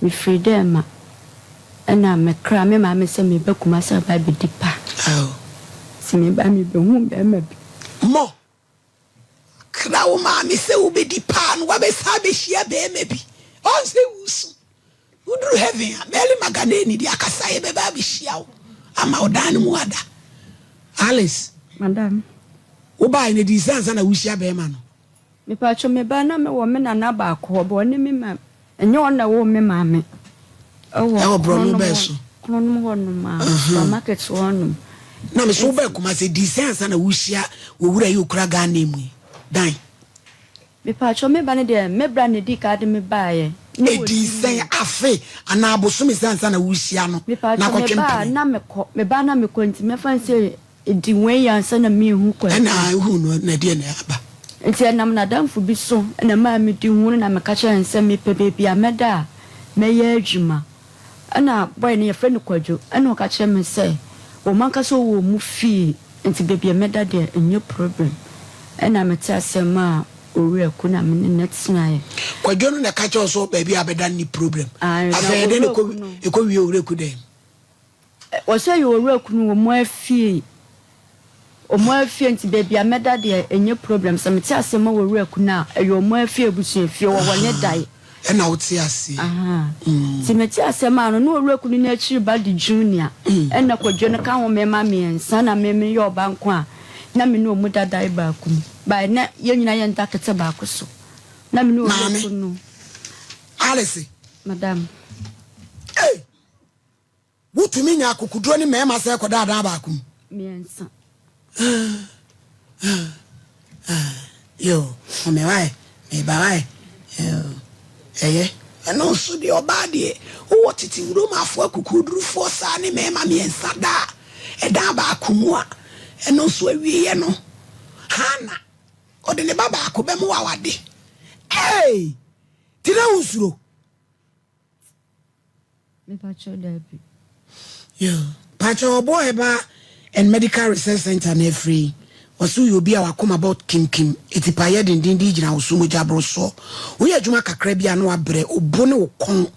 Mefiri dɛ ma ɛna mekra me maame sɛ meba Kumasi aba abɛdi pa. Nti meba mebɛhuu bɛrima bi. Mɔ kra wo maame sɛ wobɛdi paa no wabɛsan abɛhyia bɛrima bi. Ɔnsɛ wusu. Woduru heaven a, Mary Magdalene de akasaeɛ bɛba abɛhyia wo ama wo dan no mu ada. Alice. Madam. Wobaeɛ no ɛdii sɛ ansa na wohyia bɛrima no? Mepatwo me ba na me wɔ me nana baako hɔ but ɔne me ma ɛnyɛ ɔno na ɛwoo me maame ɛwɔ Ɛwɔ borɔno bɛɛ so? Kronom hɔ nom a supermarket hɔ nom. Na me so wobaa Kumasi ɛdii sɛn ansa na wohyia owura yi okura Ghana name yi dan? Mepatwo me ba no deɛ me bra na ɛdii kan de me baeɛ na wɔ Ɛdii sɛn afe anaa bosome sɛn ansa na wohyia no na Mepatwo me akɔtwe ba mpene? na mekɔ me ba na mekɔ nti mɛfa no sɛ Edi wei ansa na merehu Kwaku. Ɛna ehuu no na ɛdeɛn na aba? Nti ɛnam n'adamfo bi so na ɛmaa medi huu no na meka kyerɛɛ no sɛ mepɛ baabi a mɛda a mɛyɛ adwuma. Ɛna boy no yɛfrɛ no Kwadwo ɛna ɔka kyerɛɛ me sɛ wɔn ankasa wɔ wɔn fie nti baabi a mɛda deɛ ɛnyɛ problem. Ɛna mete aseɛ maa Owura Ku na me ne no tenaeɛ. Kwadwo no na ɛka kyerɛɛ wo sɛ baabi a bɛda no nni problem? Ae, na Afei ɛdɛn na Owura Ku no. ɛkɔwie Owura Ku dɛn? Wɔsɛ yɛ owura kunu wɔ mo afie ɔmo afie nti baabi a mɛda deɛ ɛnyɛ problem sɛ mete aseɛ ma owura kunu a ɛyɛ ɔmo afie abusua fie wɔwɔ ne dae. Ɛna wote aseɛ. Nti mete aseɛ maa no na owura kunu no akyiri ba de junior ɛna kwadwo no ka ho mmarima mmiɛnsa na me meyɛ ɔba nko a na me ne ɔmo da dae baako mu but na yɛn nyinaa yɛn da kɛtɛ baako so na me ne owura kunu no. Alice. Madam. Hey! Wotumi nya akokoduro ne mmarima sɛ kɔda adan baako mu? Mmiɛnsa. Yo, mame wae, meba wae. Yo, ɛyɛ. Ɛno nso deɛ ɔbaa deɛ wowɔ tete wurom afoɔ akokoɔdurufoɔ saa ne mmarima mmiɛnsa da a ɛdan baako mu a, ɛno nso awieɛ no Hana ɔde ne ba baako bɛma wawade. Ei! Nti na wonsuro? Mepakyɛw dabi. Yoo pakyɛw ɔbɔ herbal and medical research center no afiri yi ɔse woyɛ obi a wakoma bɔ kimkim etipayɛ dendenden gyina wo so mogya borosoɔ woyɛ adwuma kakra bi a na wabrɛ obo ne wo kɔn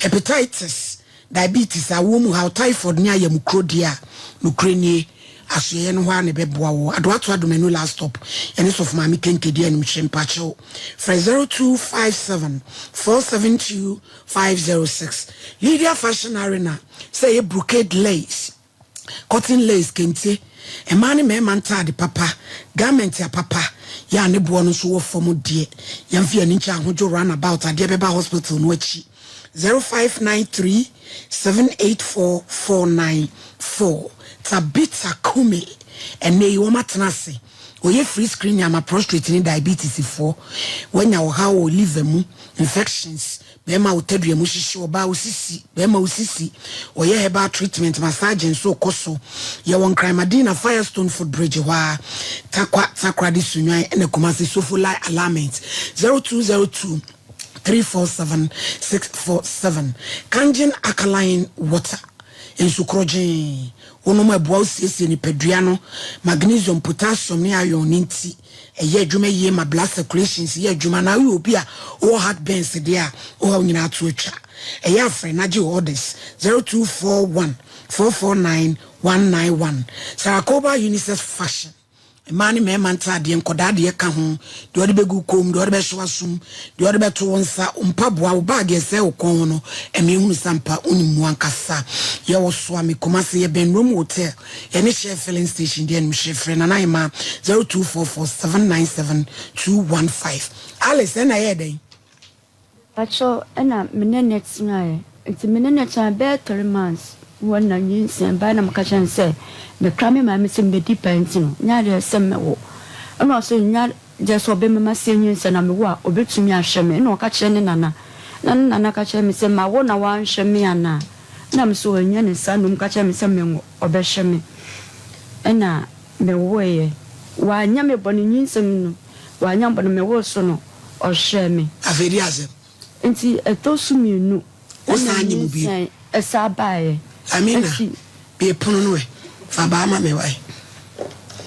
hepatitis diabetes awoɔ mu haw typhoid ne ayamukuro deɛ a nokorɛ nie Asoɛeɛ no hɔ ara na ɛbɛboa wo. Adoato Adomanu last stop yɛne Sɔfo Maame Kenke di animhwɛ. Mpakyɛw frɛ 0257 472 506. Lydia Fashion Arena sɛ ɛyɛ brocade lace, cotton lace, kente, mmaa ne mmarima ntaade papa, garment apapa, yɛ a ne boɔ no nso wɔ fam deɛ. Yɛmfa yɛn ani nkyɛ Ahodwo roundabout adeɛ bɛba hospital no akyi. 0593 784 494 Tabitha Kumi ɛnnɛ yi wɔatena ase wɔyɛ free screening ama prostrate ne diabetes foɔ wanya ɔhaw wɔ liver mu infections bɛrima wo tadua mu hyehye ɔbaa wo sisi bɛrima wo sisi wɔyɛ herbal treatment massage nso kɔ so yɛwɔ Nkran Madina Firestone foot bridge hɔ a Tarkwa Takoradi Sunyani ɛna Kumasi Sofolai Alignment 0202 347 647 Kangen Alkaline Water, Nsu korɔgyee, Wonom a ɛboa wo siesie nipadua no, magnesium, potassium ne iron no nti, ɛyɛ adwuma yie ma blood circulations yɛ adwuma na woyɛ obi a wowɔ heart burns deɛ a, wo haw nyinaa to atwa. Ɛyɛ a frɛ na gye wo orders 0241 449 191 Sarah Koba Unisex Fashion. Mmaa ne mmarima ntaadeɛ, nkwadaa deɛ ka ho, deɛ wɔde bɛgu wo kɔn mu, deɛ wɔde bɛhyɛ w'asom, deɛ wɔde bɛto wo nsa, wo mpaboa, wo baage a ɛsɛe wo kɔn ho no, ɛma yɛhunu sɛ ampa wonim mu ankasa. Yɛwɔ Soame, Kumasi, yɛbɛn Rome Hotel, yɛne Shell Filling Station di animhwɛ. Frɛ Nana Ahemaa 0244 797 215. Alice, ɛnna ɛyɛɛ dɛn? Pakyɛw ɛna me ne no tenaeɛ nti me ne no tenaeɛ bɛyɛ three months wɔ na nyinsɛn baeɛ na meka kyerɛ no sɛ mekra me maame sɛ mebɛdi paa nti no nyɛ adeɛ sɛ mɛwo ɛna ɔse nyɛ adeɛ sɛ ɔbɛma masi anyinsɛn na mewo a ɔbɛtumi ahwɛ me ɛna ɔka kyerɛ ne nana na ne nana ka kyerɛ me sɛ mawo na wanhwɛ me anaa ɛna me sɛ ɔnyɛ ne saa na ɔmu ka kyerɛ me sɛ menwo ɔbɛhwɛ me ɛna mewoeɛ wanyɛ me bɔne nyinsɛn no wanyɛ me bɔne mewoo so no ɔhwɛɛ me. Afei di asɛm. Nti ɛtɔ so mienu Wo ɛna san nye mu bio. nyinsɛn ɛsan baeɛ. Amina, Nti. bue pono no ɛ. Fa baa ma me wae.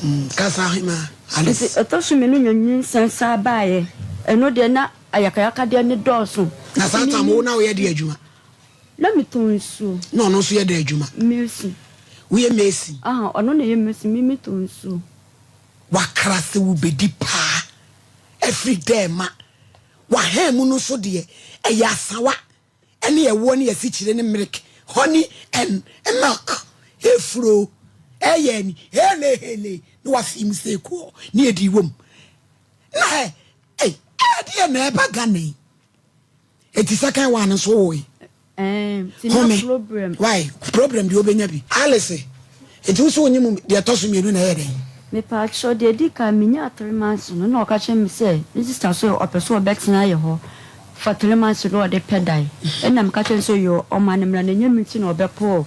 Mm, kasa ahemaa, Nti Alice. ɛtɔ so mienu na nyinsɛn san baeɛ. Ɛno deɛ na ayakayakadeɛ no dɔɔso. Na Nti saa me tam wo na woyɛ de adwuma? Na metɔn nsuo. Na ɔno nso yɛ dɛn adwuma? Mason. Woyɛ mason? Aha, ɔno na ɛyɛ mason, me metɔn nsuo. Wakra sɛ wobɛdi paa afiri dɛn ma wahan mu no nso deɛ ɛyɛ asawa ne ɛwoɔ ne asikyire ne milk, honey and milk, efuro ɛyɛ ani hele hele na wafii mu sɛ ekuo ne edi wom na ɛ ɛ ɛdeɛ na ɛba Ghana yi eti second one nso woe. Home. Why? Problem deɛ wobɛnya bi. Alice, enti wo so wonye mu deɛ ɛtɔ so mmienu na ɛyɛ dɛn? Mepaakyɛw, deɛ edi kan menyaa 3 months no na ɔka kyerɛ me sɛ ne sister so ɔpɛ sɛ ɔbɛtena yɛ hɔ for 3 months na ɔde pɛ dan. Ɛna meka kyerɛ no sɛ yɛ ɔma no mmra na ɛnyɛ me nti na ɔbɛpɔɔ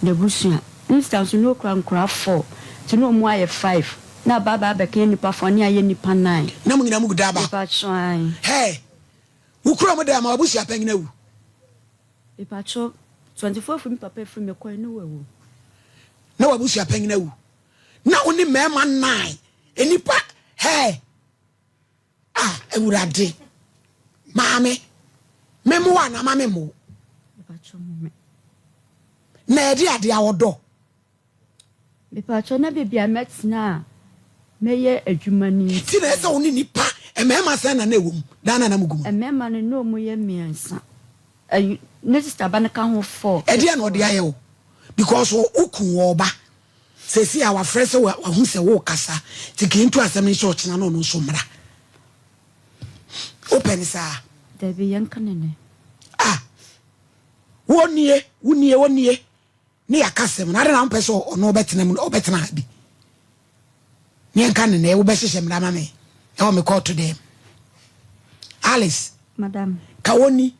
n'abusua. Ne sister nso na okura nkora four nti na ɔmo ayɛ five na aba aba abɛka nipa four ne ayɛ nipa nine. Na mo nyinaa mo gu daa baako. Mepaakyɛw, ae. Hey, wo kura mo dan ma w'abusua panyin awu. Mepaakyɛw, 24 firi me papa firi me kɔe ne wawu. Na w'abusua panyin awu. Na wo ne mmarima nine nnipa hey ah awurade maame memmoa anaa ma memmo. Mepaakyɛw mo me. Na ɛde adeɛ a wɔdɔ. Mepaakyɛw na baabi a mɛtena a mɛyɛ adwuma ni. Ti na ɛsɛ wo ne nipa mmarima sɛn na na ɛwɔ mu daa na na mo gu mu. Mmarima no na ɔmo yɛ mmiɛnsa. Ɛyi ne sister ba no ka ho four. Ɛdeɛ na ɔde ayɛ wo because wo kun wɔ ɔba sɛsi a wafrɛ sɛ wahu sɛ wo kasa ti kì í nto asɛm no nhyɛ ɔkyena na ɔno nso mmra wopɛ ne saa. Dabi yɛn ka ne ne. Ah wonie wonie wonie ne yɛaka asɛm no ade na wompɛ sɛ ɔno ɔbɛtena mu ɔbɛtena ha bi ne yɛnka ne nɛ wobɛhyehyɛ mmara ma me ɛwɔ me kɔɔto dɛm Alice. Madam. Ka wɔni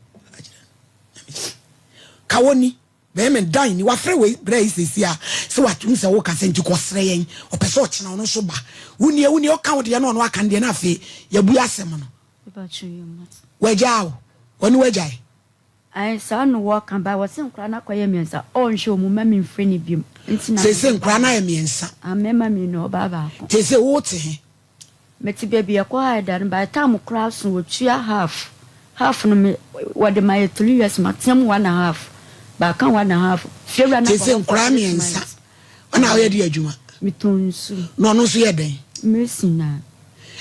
ka wɔni bɛrima dan ni wafrɛ wei brɛ yi sɛsi a sɛ watum sɛ woka sɛ nti kɔsrɛ yɛn ɔpɛ sɛ ɔkyena ɔno nso ba wonie wonie ɔka wo deɛ no ɔno aka no deɛ no afei yɛbu asɛm no wagyaa wo ɔne wagyae. Ayi saa no wɔka ba wɔse nkora no akɔyɛ mmiɛnsa ɔnhwɛ ɔmu ma memfrɛ no biom nti na. Sɛsɛ nkora no ayɛ mmiɛnsa. Mmarima mmienu ɔbaa baako. Sɛsɛ wote he. Mete baabi ɛkɔ ha ɛda no by the time koraa so wɔtua half half no me wɔde ma yɛ 3 years ma tea mu one and a half baaka one and a half fiewura no. Sɛsɛ nkora mmiɛnsa ɔna woyɛ de adwuma. Metɔn nsu. Na ɔno nso yɛ dɛn? Mesi na.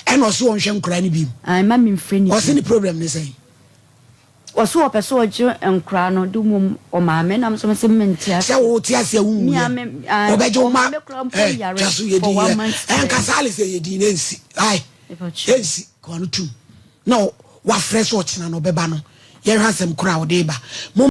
Ɛna ɔso wɔnhwɛ nkora no bi mu. Ayi ma memfrɛ no. Ɔse ne problem ne sɛn? Wɔso wɔpɛ sɛ ɔgye nkora no de mom ɔmaame nam so sɛ mente ase. Sɛ wo te ase a wonwuyɛ ɔbɛgye wo ma ɛ twa so yɛ din yɛ ɛnkasa ale sɛ yɛ din na ɛnsi ai ɛnsi kɔɔ no tum na wafrɛ sɛ ɔkyena no ɔbɛba no yɛhwɛ asɛm koro a ɔde ba.